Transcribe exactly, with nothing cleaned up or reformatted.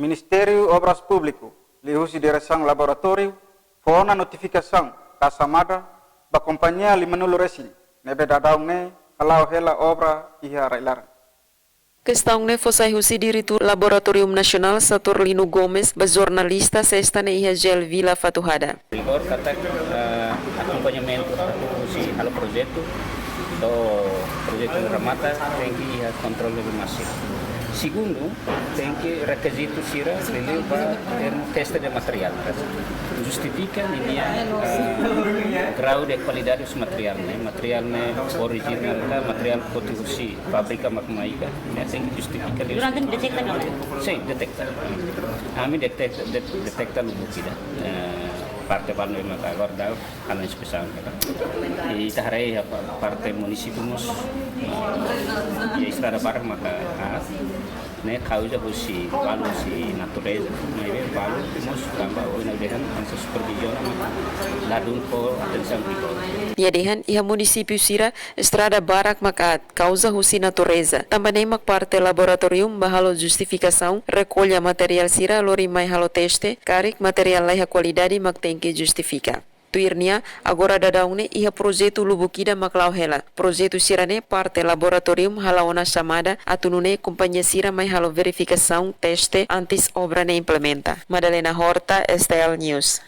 Ministériu Obras Públiku liuhusi Diresaun Laboratóriu fó ona notifikasaun ka xamada ba kompañia lima-nulu resin ne'ebé daudaun ne'e hala'o hela obra iha rai-laran. Kestaun ne'e fó sai husi Diretór Laboratóriu Nasionál Saturlino Gomes ba jornalista Sesta ne'e iha Jail Vila Fatuhada. Rigor katak, eh, akompañamentu husi halo projetu, to'o projetu remata, tenke iha kontrolu ne'ebé másimu. Segundu, tenke rekizitu sira liuliu ba termu teste de materiál. Justifika ninia, eh, grau de kualidade husi materiál ne'e, materiál ne'e orijinál ka materiál foti husi fábrika mak mai ka, ne'e tenke justifika liu. Durante deteta, não é? Sim, deteta. Ami deteta, det-, deteta lubuk ida. Eh, parte balu ne'e maka agora daudaun halo inspesaun ka. I ita haree iha pa-, parte munisípiu mós, eh, iha estrada barak maka, ah, ne'e kauza husi balu husi natureza, maibé balu mós tanba ohin ha'u dehan hanesan supervizaun maka ladún fó atensaun rigor. Nia dehan iha munisípiu sira estrada barak maka aat kauza husi natureza. Tanba ne'e mak parte laboratóriu bá halo justifikasaun, rekolla materiál sira lori mai halo teste, karik materiál laiha kualidade mak tenke justifika. Tuir nia, agora daudaun ne'e iha projetu lubuk ida mak la'o hela. Projetu sira-ne'e parte laboratóriu hala'o ona xamada atu nune'e kompañia sira mai halo verifikasaun, teste, antes obra ne'e implementa. Madalena Horta, S T L News.